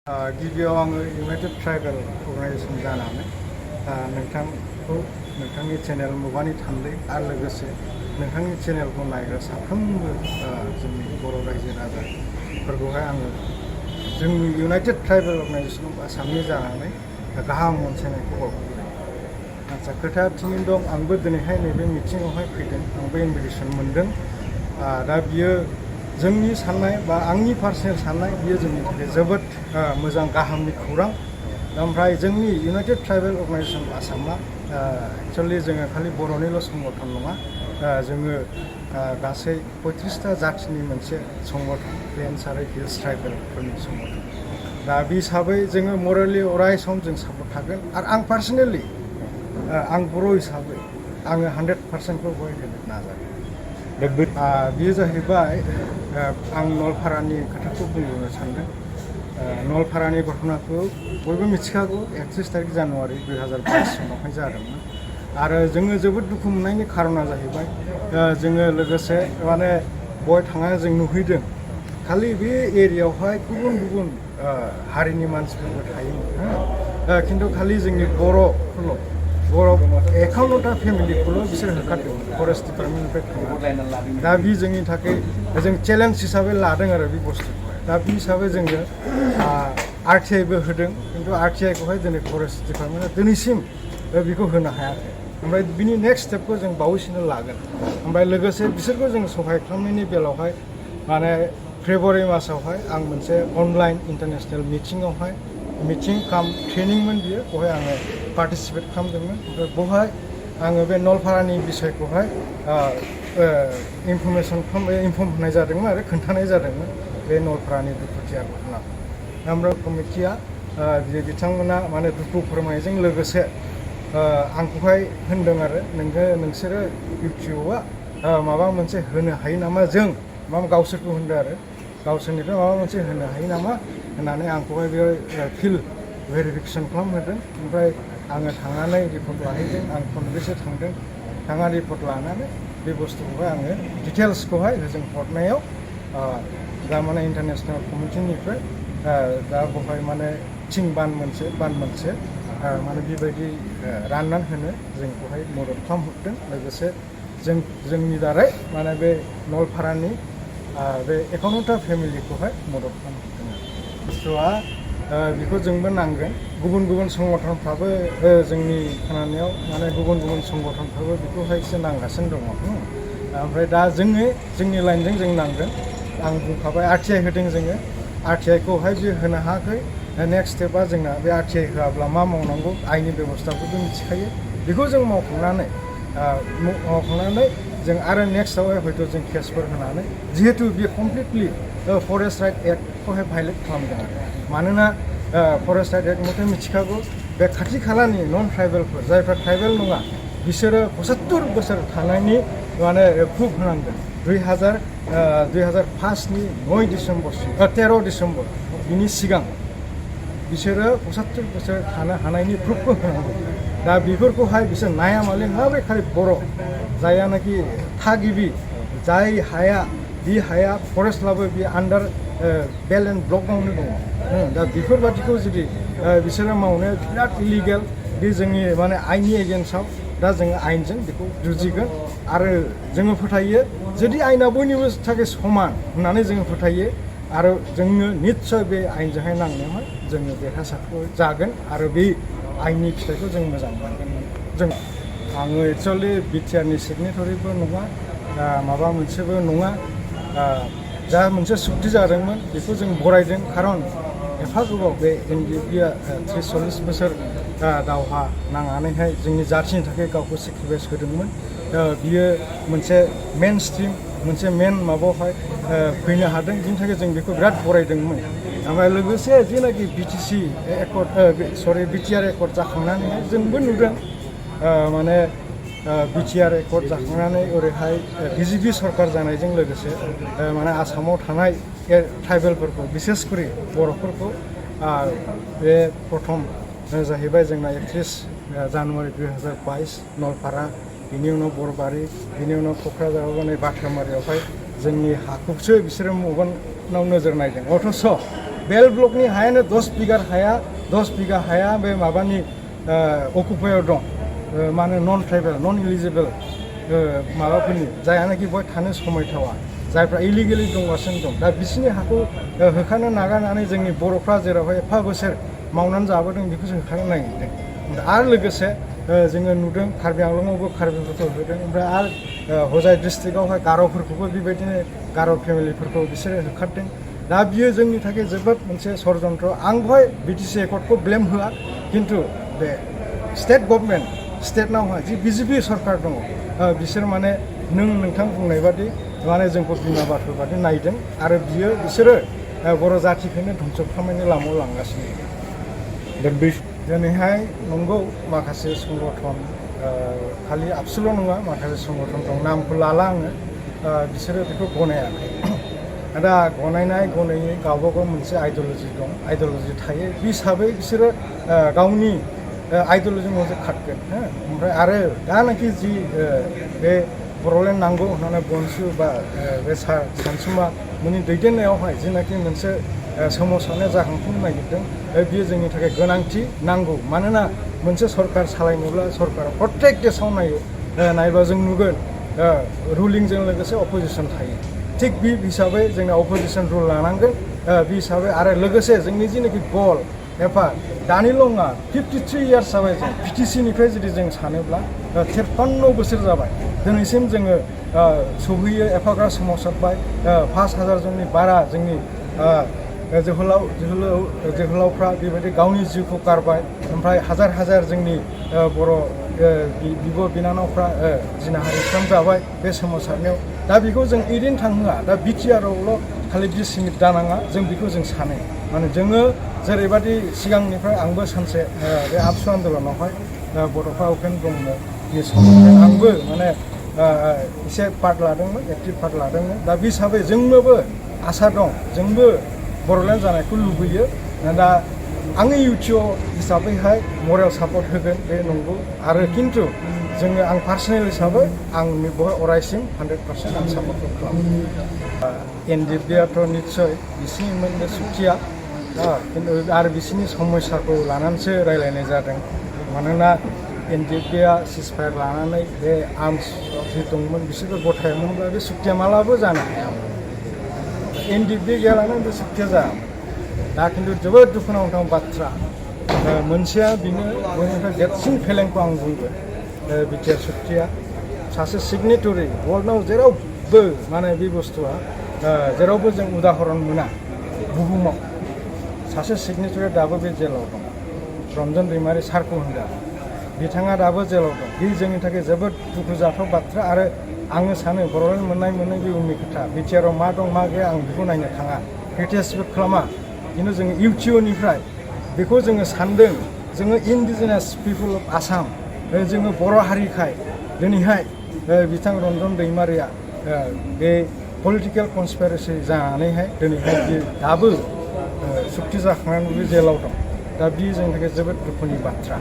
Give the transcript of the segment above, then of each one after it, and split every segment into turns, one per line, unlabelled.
गिबियाव आङो United tribal organisation जानानै नोंथांनि चेनेल मुगानि थान्दै आरो लोगोसे नोंथांनि चेनेलखौ नायग्रा साफ्रोमबो जोंनि बर' रायजो राजाफोरखौहाय आङो जोंनि इउनाइटेड ट्राइबेल अर्गानाइजेसन आसामनि जानानै गाहाम अनसायनायखौ बावहरबाय। आच्चा खोथाया थिगैनो दं, आंबो दिनैहाय नैबे मिटिङावहाय फैदों, आंबो इनभिटेसन मोन्दों। दा बियो जोंनि साननाय बा आंनि पार्सनेल साननाय बियो जोंनि थाखाय जोबोद मोजां गाहामनि खौरां। ओमफ्राय जोंनि इउनाइटेड ट्राइबेल अर्गानाइजेसन आसामा एक्चुअलि जोङो खालि बर'निल' संगठन नङा, जोङो गासै 35टा जाथिनि मोनसे संगठन, प्लेन्स आरो हिल्स ट्राइबेलफोरनि संगठन। दा बे हिसाबै जोङो मरेलि अराय सम जों सापर्ट थागोन। आरो आं पार्सनेलि आं बर' हिसाबै आङो 100%खौ होनो नाजागोन। बेयो जाहैबाय आं नलपारानि खोथाखौ बुंनो सानदों। नलपारानि घटनाखौ बयबो मिथिखागौ, 31 तारिख जानुवारि 2022 सनावहाय जादोंमोन। आरो जोङो जोबोद दुखु मोननायनि खारना जाहैबाय जोङो लोगोसे माने बय थांनानै जों नुहैदों खालि बे एरियायावहाय गुबुन गुबुन हारिनि मानसिफोरबो थायोमोन, खिन्थु खालि जोंनि बर'खौल' 51टा फेमिलिखौल' बिसोर होखारदों फरेस्ट डिपार्टमेन्टनिफ्राय थांनानै। दा बे जोंनि थाखाय जों चेलेन्ज हिसाबै लादों आरो बे बुस्थुखौहाय। दा बे हिसाबै जोङो RTIबो होदों, खिन्थु RTIखौहाय दिनै फरेस्ट डिपार्टमेन्टआ दिनैसिम बेखौ होनो हायाखै। ओमफ्राय बिनि नेक्स्ट स्टेपखौ जों बावैसोनो लागोन। ओमफ्राय लोगोसे बिसोरखौ जों सहाय खालामनायनि बेलायावहाय माने फेब्रुवारि मासावहाय आं मोनसे अनलाइन इन्टारनेसनेल मिटिं काम ट्रेनिंमोन बियो, बेवहाय आङो पार्टिसिपेट खालामदोंमोन। ओमफ्राय बेवहाय आङो बे नलपारानि बिसयखौहाय इनफर्म होनाय जादोंमोन आरो खोन्थानाय जादोंमोन बे नलपारानि दुखुथिया घटनाखौ। ओमफ्राय कमिटिया बिथांमोना माने दुखु फोरमायनायजों लोगोसे आंखौहाय होनदों आरो नोंसोरो U.T.O.A माबा मोनसे होनो हायो नामा, जों गावसोरखौ होनदों आरो गावसोरनिफ्राय माबा मोनसे होनो हायो नामा होननानै आंखौहाय बे फिल्ड भेरिफिकेसन खालामहोदों। ओमफ्राय आङो थांनानै रिपर्ट लाहैदों, आं खनब्रैसो थांदों। थांना रिपर्ट लानानै बे बुस्थुखौहाय आङो डिटेल्सखौहाय जों हरनायाव दा माने इन्टारनेसनेल कमिटिनिफ्राय दा बेवहाय माने बान मोनसे माने बेबायदि राननानै होनो जोंखौहाय मदद खालामहरदों। लोगोसे जोंनि दारै माने बे नलपारानि बे 51टा फेमिलिखौहाय मदद खालामहरदों। बुस्थुआ बेखौ जोंबो नांगोन। गुबुन गुबुन संगठनफ्राबो जोंनि खोनानायाव माने गुबुन गुबुन संगठनफ्राबो बेखौहायसो नांगासिनो दङ। ओमफ्राय दा जोंनि लाइनजों जों नांगोन। आं बुंखाबाय RTI होदों जोङो, RTIखौहाय जे होनो हायाखै। नेक्स्ट स्टेपआ जोंना बे RTI होआब्ला मा मावनांगौ आयेननि बेब'स्थाखौबो मिथिखायो। बेखौ जों मावखांनानै जों आरो नेक्स्टआवहाय हयथ' जों केसफोर होनानै, जिहेतु बियो कमप्लिटलि फरेस्ट राइट एक्टखौहाय भायलेट खालामदों आरो। मानोना फरेस्ट राइट एक्ट मथे मिथिखागौ बे खाथि खालानि नन ट्राइबेलफोर जायफ्रा ट्राइबेल नङा बिसोरो 75 बोसोर थानायनि माने प्रुफ होनांगोन। 2005नि 9 डिसेम्बरसिम 13 डिसेम्बर बिनि सिगां बिसोरो 75 बोसोर थानो हानायनि प्रुफबो होनांगौ। दा बेफोरखौहाय बिसोर नायामाले माबोरै खालि बर' जायानाखि थागिबि जाय बे हाया फरेस्टब्लाबो बे आन्डार बेल एन्ड ब्लकआवनो दङ। दा बेफोरबादिखौ जुदि बिसोरो मावनाया बिराद इलिगेल, बे जोंनि माने आइननि एगेन्स्टआव। दा जोङो आइनजों बेखौ जुजिगोन आरो जोङो फोथायो जुदि आइना बयनिबो थाखाय समान होननानै जोङो फोथायो आरो जोङो निस्सय बे आइनजोंहाय नांनायावहाय जोङो देरहासारखौ जागोन आरो बे आइननि फिथाइखौ जों मोजां मोनगोन। आङो एक्सुवेलि बिटिआरनि सिगनेटरिबो नङा, माबा मोनसेबो नङा। जा मोनसे सुक्ति जादोंमोन बेखौ जों बरायदों, खारन एफा गोबाव बे NDPआ 30-40 बोसोर दावहा नांनानैहाय जोंनि जाथिनि थाखाय गावखौ सेक्रिफाइस होदोंमोन। बियो मोनसे मेन स्ट्रिम मोनसे मेन माबायावहाय फैनो हादों, बिनि थाखाय जों बेखौ बिराद बरायदोंमोन। ओमफ्राय लोगोसे जेनाखि बिटिआर एकर्ड जाखांनानैहाय जोंबो नुदों माने बिटिआर एकर्ड जाखांनानै ओरैहाय BJP सरकार जानायजों लोगोसे माने आसामाव थानाय ट्राइबेलफोरखौ बिसेसकरि बर'फोरखौ बे प्रथम जाहैबाय जोंना 31 जानुवारि 2022 नलपारा, बिनि उनाव बरबारि, बिनि उनाव क'क्राझाराव नै बाथामारियावहाय जोंनि हाखौसो बिसोरो मेगनाव नोजोर नायदों। अथ'स बेल ब्लकनि हायानो 10 बिगा हाया बे माबानि अकुपायाव दं माने नन ट्राइबेल नन इलिजिबल माबाफोरनि जायानाखि बय थानो समायथावा जायफ्रा इलिगेलि दंगासिनो दं दा बिसोरनि हाखौ होखानो नागारनानै जोंनि बर'फ्रा जेरावहाय एफा बोसोर मावनानै जाबोदों बेखौ जों होखानो नागिरदों आरो लोगोसे जोङो नुदों कार्बि आंलंआवबो कार्बिफोरखौ होदों ओमफ्राय आरो हजाय डिस्ट्रिक्टआवहाय गार'फोरखौबो बेबायदिनो गार' फेमिलिफोरखौ बिसोरो होखारदों दा बियो जोंनि थाखाय जोबोद मोनसे षड़यन्त्र आं बेवहाय बिटिसि एकर्डखौ ब्लेम होआ खिन्थु बे स्टेट गभर्नमेन्ट स्टेटनावहाय जि बिजेपि सरकार दङ बिसोर माने नोंथां बुंनाय बादि माने जोंखौ बिमा बाथौ बादि नायदों आरो बिसोरो बर' जातिखौनो धंस खालामनायनि लामायाव लांगासिनो दिनैहाय नंगौ माखासे संगठन खालि आबसुल' नङा माखासे संगठन दं नामखौ लाला आङो बिसोरो बेखौ गनायाखै दा गनायै गावबागाव मोनसे आइडिय'लजि दं आइडिय'लजि थायो बे हिसाबै बिसोरो गावनि आइडिय'लजि मथे खारगोन ओमफ्राय आरो दानाखि जि बे बर'लेण्ड नांगौ होननानै बनसु बा बे सानसुमा मोननि दैदेननायावहाय जिनाखि मोनसे सोमावसारनाया जाखांफुनो नागिरदों बियो जोंनि थाखाय गोनांथि नांगौ मानोना मोनसे सरकार सालायनोब्ला सरकारा प्रत्येक देशआव नायबा जों नुगोन रुलिंजों लोगोसे अपोजिसन थायो थिग बे हिसाबै जोंना अपोजिसन रुल लानांगोन बे हिसाबै आरो लोगोसे जोंनि जिनाखि गल एफा दानिल' नङा 53 इयार्स जाबाय जों बिटिसिनिफ्राय जुदि जों सानोब्ला 53 बोसोर जाबाय दिनैसिम जोङो सहैयो एफाग्रा सोमावसारबाय 5,000 जननि बारा जोंनि जोहोलावफ्रा बेबायदि गावनि जिउखौ गारबाय ओमफ्राय हाजार जोंनि बर' बिब' बिनानावफ्रा जिनाहारि खालामजाबाय बे सोमावसारनायाव दा बेखौ जों ओरैनो थांहोआ दा बिटिआरआवल' खालि 20 मिनिट दानाङा जों बेखौ जों सानो माने जोङो जेरैबायदि सिगांनिफ्राय आंबो सानसे बे आबसु आन्दलनावहाय बड'फा उपेन्द्र ब्रह्मनि समावहाय आंबो माने एसे पार्ट लादोंमोन एक्टिभ पार्ट लादोंमोन दा बे हिसाबै जोंनोबो आसा दं जोंबो बर'लेण्ड जानायखौ लुबैयो दा आङो U.T.O हिसाबैहाय मरेल सापर्ट होगोन बे नंगौ आरो खिन्थु जोङो आं पार्सनेल हिसाबै आं बेवहाय अरायसिम 100% आं सापर्ट खालामो NDPआथ' निस्सय बिसिनि मोनसे सुक्तिया खिन्थु आरो बिसिनि समस्याखौ लानानैसो रायलायनाय जादों मानोना NDPआ सिजफायार लानानै बे आर्मस जि दंमोन बिसोरबो गथायोमोनब्ला बे सुक्तिया मालाबो जानो हायामोन NDP गैयालानो बे सुक्तिया जायामोन दा खिन्थु जोबोद दुखुनांथाव बाथ्रा मोनसेया बेनो बयनिफ्राय देरसिन फेलेंखौ आं बुंगोन बिटिआर सुक्तिया सासे सिगनेटरि वर्ल्डआव जेरावबो माने बे बुस्थुआ जेरावबो जों उदाहरन मोना बुहुमाव सासे सिगनेटरिया दाबो बे जेलाव दं रन्जन दैमारि सारखौ होनदों बिथाङा दाबो जेलाव दं बे जोंनि थाखाय जोबोद दुखुजाथाव बाथ्रा आरो आङो सानो बर'लेण्ड मोननाय बे उननि खोथा बिटिआरआव मा दं मा गैया आं बेखौ नायनो थाङा क्रिटिसाइजबो खालामा खिन्थु जोङो U.T.O बेखौ जोङो सानदों जोङो इन्डिजिनास पिपुल अफ आसाम जोङो बर' हारिखाय दिनैहाय बिथां रन्जन दैमारिया बे पलिटिकेल कनस्पिरेसि जानानैहाय दिनैहाय बियो दाबो सुक्ति जाखांनानै बे जेलाव दं दा बियो जोंनि थाखाय जोबोद दुखुनि बाथ्रा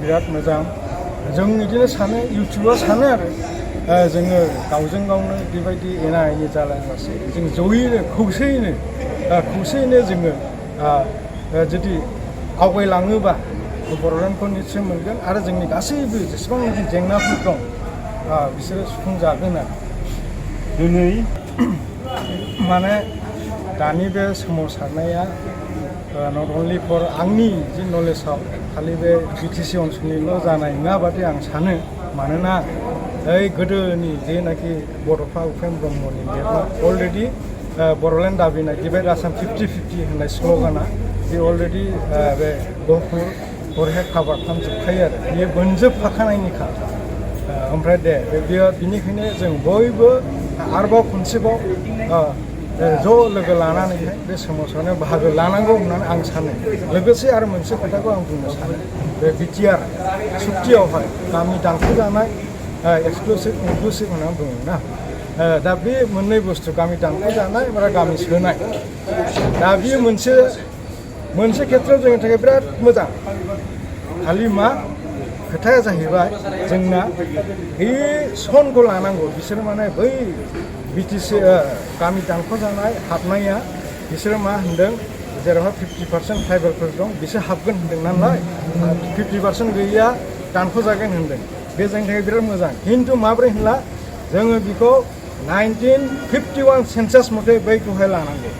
बिराद मोजां जों बिदिनो सानो U.T.O सानो आरो जोङो गावजों गावनो बेबायदि एना एनि जालायालासे जों जयैनो खौसेयैनो जोङो जुदि आवगायलाङोबा बर'लेण्डखौ निस्सय मोनगोन आरो जोंनि गासैबो जेसेबांनाखि जेंनाफोर दं बिसोरो सुफुंजागोन आरो दिनै माने दानि बे सोमावसारनाया नट अनलि फर आंनि जि नलेजाव खालि बे बिटिसि ओनसोलनिल' जानाय नङा बादि आं सानो मानोना गोदोनि जेनाखि बड'फा उपेन्द्र ब्रह्मनि लिरनाय अलरेडि बर'लेण्ड दाबिनाय डिभाइड आसाम 50-50 होननाय स्ल'गाना बे अलरेडि बे गहपुर बरहे काभार खालामजोबखायो आरो बियो बोनजोबफाखानायनिखा ओमफ्राय बेयो बिनिखायनो जों बयबो आरोबाव खनसेबाव ज' लोगो लानानैहाय बे सोमावसारनायाव बाहागो लानांगौ होननानै आं सानो लोगोसे आरो मोनसे खोथाखौ आं बुंनो सानो बे बिटिआर सुक्तियावहाय गामि दानख'जानाय एक्सक्लुसिभ इनक्लुसिभ होननानै बुङो ना दा बे मोननै बुस्थु गामि दानख'जानाय ओमफ्राय गामि सोनाय दा बियो मोनसे खेथ्रआव जोंनि थाखाय बिराद मोजां खालि मा खोथाया जाहैबाय जोंना बे सनखौ लानांगौ बिसोर माने बै बिटिसि गामि दानख'जानाय हाबनाया बिसोरो मा होनदों जेरावहाय 50% ट्राइबेलफोर दं बिसोर हाबगोन होनदों नालाय 50% गैया दानख'जागोन होनदों बे जोंनि थाखाय बिराद मोजां खिन्थु माब्रै होनला जोङो बेखौ 1951 सेन्सास मथे बैखौहाय लानांगौ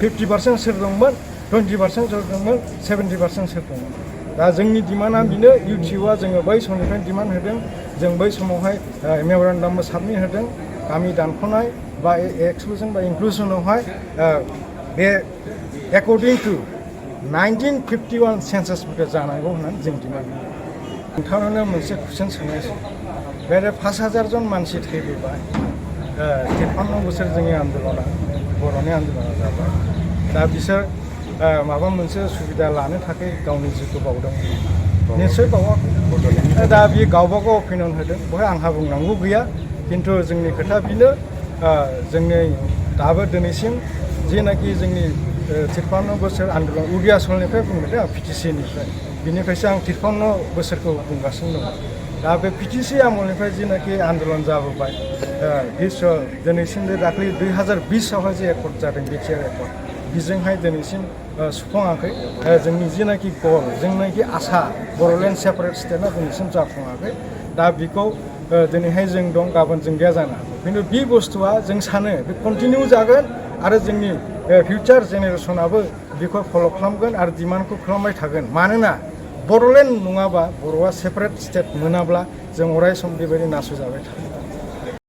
50% सोर दंमोन 20% सोर दंमोन 70% सोर दंमोन दा जोंनि डिमान्डआ बेनो U.T.O.A जोङो बै समनिफ्रायनो डिमान्ड होदों जों बै समावहाय मेम'रेन्डामबो साबमिट होदों गामि दानख'नाय बा एक्सक्लुजन बा इनक्लुजनावहाय बे एकर्डिं टु 1951 सेन्सास मथे जानांगौ होननानै जों डिमान्ड होदों नोंथांनावनो मोनसे कुइसन सोंनायसै बे 5,000 जन मानसि थैबोबाय 53 बोसोर जोंनि आन्दलना बर'नि आन्दलना जाबाय दा बिसोर माबा मोनसे सुबिदा लानो थाखाय गावनि जिउखौ बावदों निस्सय बावाखै दा बियो गावबागाव अपिनियन होदों बेवहाय आंहा बुंनांगौ गैया खिन्थु जोंनि खोथा बेनो जोंनि दाबो दिनैसिम जेनाखि जोंनि 53 बोसोर आन्दलन उदिया सलनिफ्राय बुंदों PTC-निफ्राय बिनिफ्रायसो आं 53 बोसोरखौ बुंगासिनो दङ दा बे PTC आमलनिफ्राय जेनाखि आन्दलन जाबोबाय दिनैसिम दाख्लै 2020आवहाय जे एकर्ड जादों बिटिआर एकर्ड बिजोंहाय दिनैसिम सुफुङाखै जोंनि जेनाखि गल जोंनाखि आसा बर'लेण्ड सेपारेट स्टेटआ दिनैसिम जाफुङाखै दा बेखौ दिनैहाय जों दं गाबोन जों गैया जानो हागौ खिन्थु बे बुस्थुआ जों सानो बे कन्टिनिउ जागोन आरो जोंनि फिउचार जेनेरेसनाबो बेखौ फल' खालामगोन आरो डिमान्डखौ खालामबाय थागोन मानोना बर'लेण्ड नङाबा बर'आ सेपारेट स्टेट मोनाब्ला जों अराय सम बेबायदि नासयजाबाय थागोन